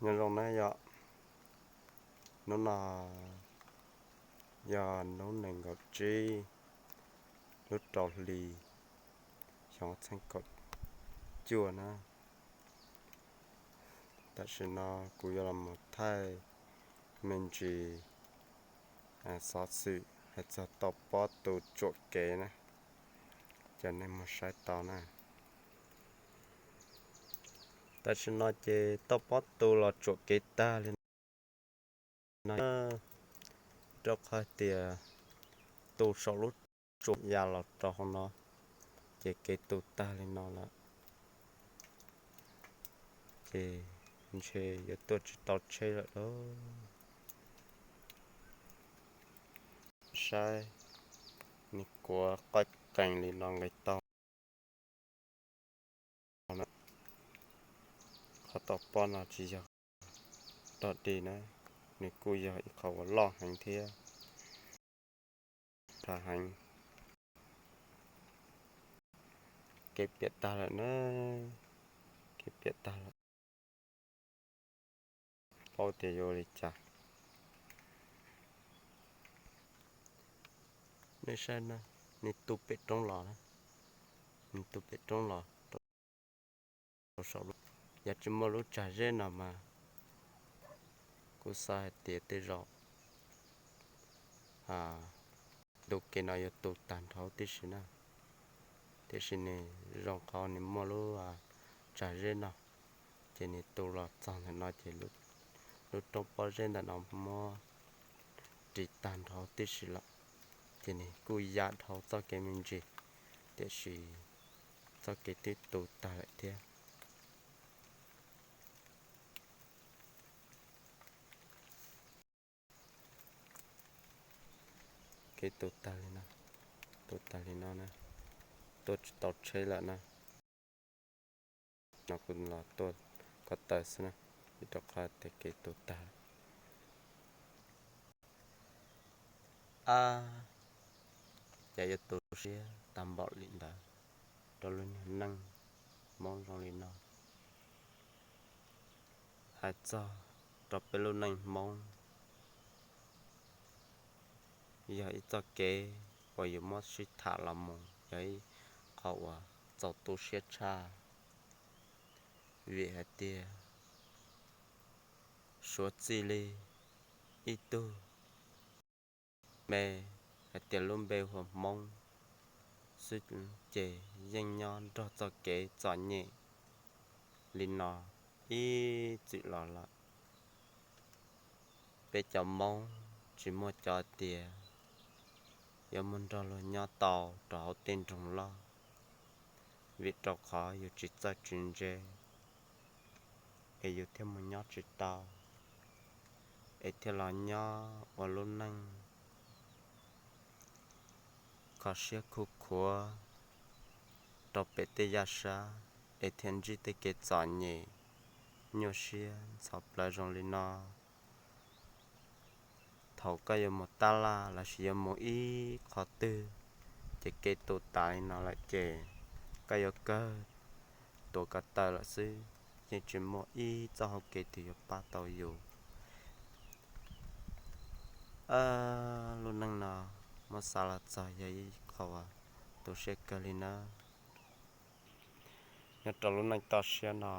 Nyob zoo na yom, hnub no yog hnub nees nkaum tsib lub rau hli xyoo ob txhiab kaum cuaj na. Tam sim no kuv yuav los mus thaij me ntsis xov xwm hais txog toj pob tu tsuam kev na, cov nej mus saib tau na. Tam sim no ces toj pob tu los tsuam kev tag li no, rau qhov tias tu saum lub tsuam ya los rau hauv no, ces kev tu tag li no lawm, ces ntshe yuav tuaj tsis tau tsheb lawm lauj. Saib, nws kuav qaij qees li no nqis tau. Qhov toj pob no tsis yog dog dig na, nws kuj yog ib qho uas loj heev thiab. Thav heev, kev piam tag lawm na, kev piam tag lawm, paub tias yuav ua li cas. Nej saib na, nws tu pem roob los, nws tu pem roob los rau saum lub, yog tsis muaj lub tsag zeb no mas kuv xav hais tias tej zaum ntu kev no yuav tu tag nrho tib si na, tiam sis nws zoo qhov nws muaj lub tsag zeb no, ces nws tu los txog ntawm no ces lub roob pob zeb ntawm no muab ris tag nrho tib si lawm, ces nws kuj ya dhau txoj kev me ntsis, tiam sis txoj kev twb tu tag lawm thiab. Kev tu tag li no, tu tag li no na, tuaj tsis tau tsheb lawm na. No kuv los tuaj ko taw xwb na, vim rau qhov tias kev tu tag. Ab, cas yuav tu siab tag npaum li ntawd rau lub niag neej Hmoob zoo li no. Hais txog rau peb lub neej Hmoob, yog ib txoj kev uas yus muab sib tham los mus yog ib qho uas txaus tu siab tshaj, vim hais tias suav txij li ib tug me hais tias lub npe hu ua Hmoob xwb ces yeej nyob nrog txoj kev txom nyem li no ib txwm los lawm. Peb cov Hmoob tsis muaj cov tias yuav mus nrog luag nyob tau rau hauv tej nroog loj, vim rau qhov yus tsis txawj tsis ntse es yus thiaj mus nyob tsis tau, es thiaj los nyob ua lub neej kho siab khuv khuav rau pem tej yaj sab, es thiaj ntsib tej kev txom nyem, nyuaj siab ntxhov plawv zoo li no. Thaum koj yuav mus tab laj lossis yuav mus ib qho twg, ces kev tu tas li no lawm ces koj yuav kawg tuav ko taw lawm xwb, yeej tsis muaj ib txoj hau kev twg yuav pab tau yus. Lub neej no muab xav los txog yog ib qho uas tu siab kawg li na. Nyob rau lub neej toj siab no,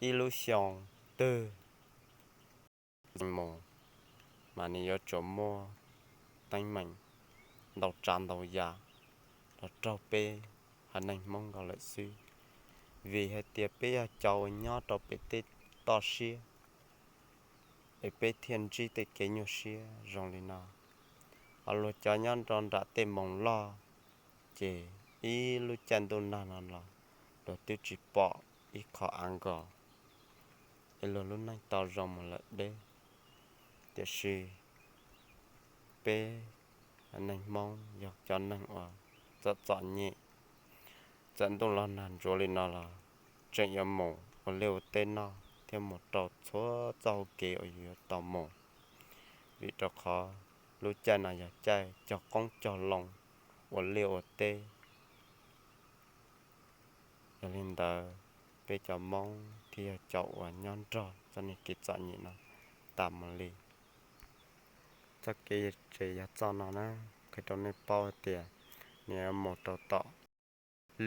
ib lub xyoo twg mus mas nws yuav tsum muaj teeb meem ntau tsav ntau yam los raug peb haiv neeg Hmoob nkaus lawm xwb. Vim hais tias peb yog cov uas nyob rau pem tej toj siab, es peb thiaj ntsib tej kev nyuaj siab zoo li no. Ho luag cov nyob rau nram tej moos loj, ces ib lub caij ntuj nag no los luag twb tsis pom ib qho av nkos, es luag lub neej tau zoo mus lawm deb. Tiam sis peb neeg Hmoob yog cov neeg uas txom txom nyem, txawm ntuj los nag ntsuav li no los tseem yuav mus ua liaj ua teb noj thiab mus rau txhua txoj hau kev uas yus yuav tau mus, vim rau qhov lub caij no yog caij cog qoob cog loo ua liaj ua teb. Yog li ntawd, peb cov Hmoob thiab yog cov uas nyob nrog txoj niag kev txom nyem no tas mus li. Txoj kev tseem yog txoj no na, qhia rau nej paub hais tias nws yuav mus rau tom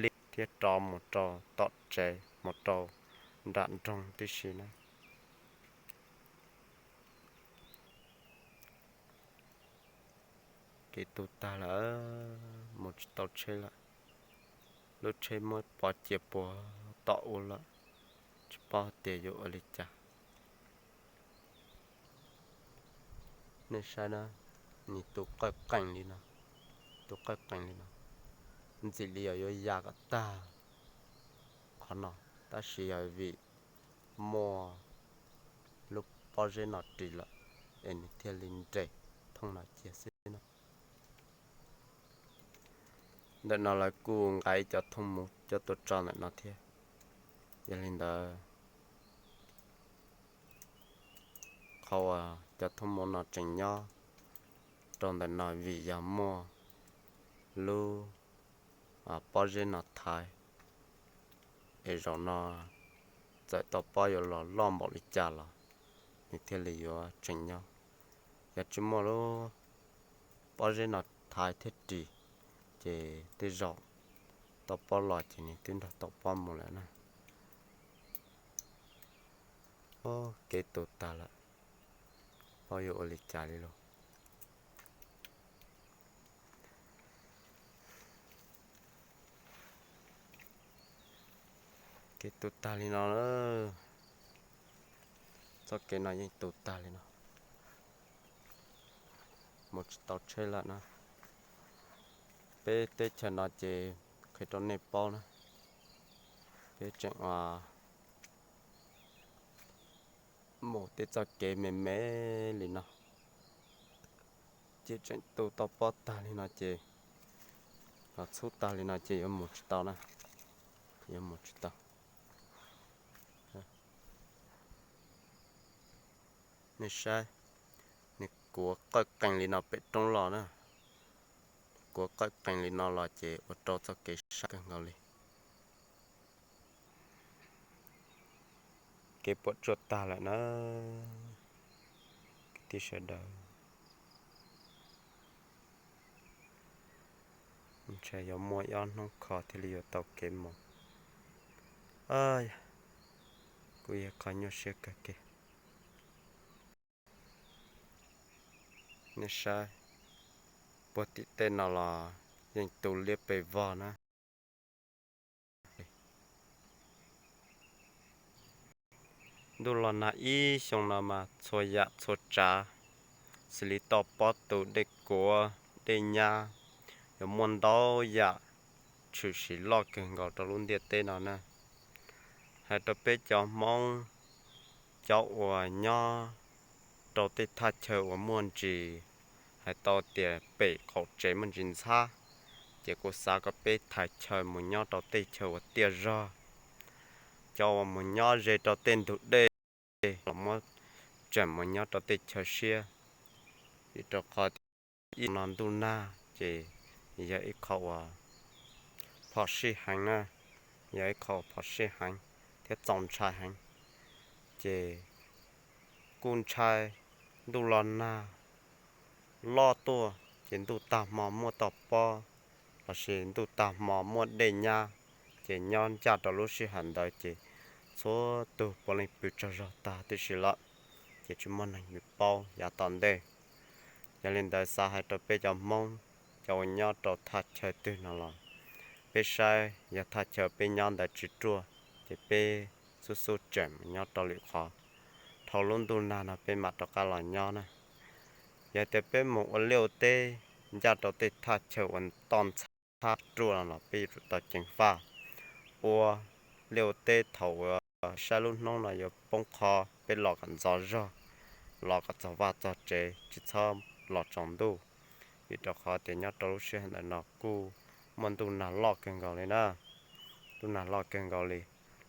liaj thiab rov mus rau tom tsev mus rau nram nroog tib si na. Kev tu tag lawm, mus tsis tau tsheb lawm. Lub tsheb muab pov cia puag tom ub lawm, tsis paub tias yuav ua li cas. Nej saib na, nws tu qawj qees li no, tu qawj qees li no, ntxim li yog yuav ya kom tag qhov no, tab sis yog vim muaj lub pob zeb no ris lawm es nws thiaj li nres thooj no cia xwb no. Ntawm no lawv kuj nqa ib cov thooj muv coj tuaj tso ntawm no thiab. Yog li ntawd, qhov uas cov thooj muv no tseem nyob rau ntawm no vim yog muaj lub pob zeb no thaiv, es zaum no txawm tau pob yuav los loj npaum li cas los nws thiaj li yuav tseem nyob. Yog tsis muaj lub pob zeb no thaiv thiab ris, ces tej zaum tau pob los ces nws twb nrog tau pob mus lawm na. Kev tu tag lawm, paub yuav ua li cas li lauj. Kev tu tag li no lawm, txoj kev no yeej tu tag li no, mus tsis tau tsheb lawm na. Peb teb chaws no ces qhia rau nej paub na, peb tseem ua mus tej txoj kev me me li no, ces tseem tu tau pob tag li no ces, los txhub tag li no ces yuav mus tsis tau na, yuav mus tsis tau. Nej saib, nws kuav qawj qees li no pem roob los na, kuav qawj qees li no los ces ua rau txoj kev sab kawg nkaus li. Kev puas tsuaj tag lawm na, kwv tij sawv daws. Ntshe yuav muaj ob hnub kho thiaj li yuav tau kev mus. Kuj yog qhov nyuaj siab kawg kiag. Nej saib, puag tim tej no los yeej tu liab pes vog na. Ntuj los nag ib xyoo no mas txhua yam txhua tsav, xws li toj pob tu, dej kuav, dej nyab, yuav muaj ntau yam tshwm sim loj kawg nkaus rau lub ntiaj teb no na. Hais rau peb cov Hmoob, cov uas nyob rau tej thaj chaw uas muaj ntsis, hais tau tias pem qaum tsev muaj ntsis ntxhab, ces kuv xav kom peb thaj chaw mus nyob rau tej chaw uas tiaj zog. Cov uas mus nyob ze rau tej ntug dej los muab tseem mus nyob rau tej chaw siab, vim rau qhov tias ib no ntuj nag ces yog ib qho uas phom sij heev na, yog ib qho uas phom sij heev thiab txaus ntshai heev. Ces kuj ntshai ntuj los nag loj tuaj ces ntuj tag hmo muaj toj pob lossis ntuj tag hmo muaj dej nyab, ces nyob ncaj rau lub sij hawm ntawd ces txhua tug puav leej pw tsaug zog tag tib si lawm, ces tsis muaj neeg paub yav tom ntej. Yog li ntawd xav hais rau peb cov Hmoob, cov uas nyob rau thaj chaw twg no los, peb saib yog thaj chaw peb nyob ntawd tsis ruaj, ces peb xub xub tseem mus nyob rau lwm qhov, dhau lub ntuj nag no peb mam rov qab los nyob na. Yog tias peb mus ua liaj ua teb ncaj rau tej thaj chaw uas toj ntxhab ruaj no los peb yuav tsum tau ceev faj. Ua liaj ua teb thaum uas saib lub hnub no yuav poob qho, peb los kom ntxov zog, los kom txog vaj txog tsev, tsis txhob los tsaus ntuj, vim rau qhov tias nyob rau lub sij hawm ntawm no kuj muaj ntuj nag loj kawg nkaus li na. Ntuj nag loj kawg nkaus li,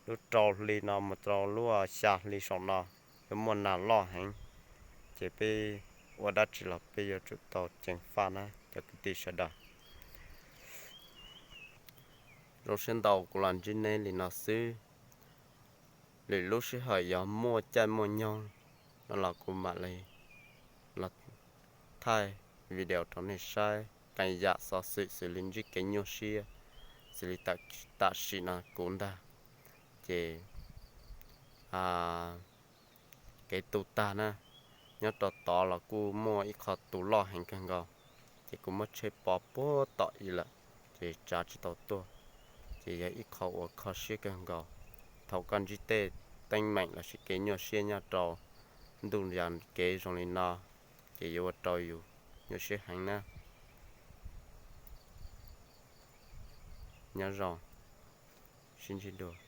lub rau hli no mus rau lub xya hli saum no yuav muaj nag loj heev, ces peb ua dab tsi los peb yuav tsum tau ceev faj na cov kwv tij sawv daws. Zoo siab ntau kuv los ntsib neb li no xwb. lwm lub sij hawm yog muaj caij muaj nyoog no los kuv mam li los thaij video rau nej saib qee yam xov xwm xws li ntsib kev nyuaj siab xws li tam sim no kuv ntag. Ces kev tu tag na, nyob rau tod los kuj muaj ib qho tu loj heev kawg nkaus, ces kuv muab tsheb pov puag tom ib lawm, ces tsav tsis tau tuaj. Ces yog ib qho uas kho siab kawg nkaus. Thaum koj ntsib tej teeb meem lossis kev nyuaj siab nyob rau ntuj yas kev zoo li no, ces yuav ua rau yus nyuaj siab heev na. Nyob zoo, sib ntsib dua.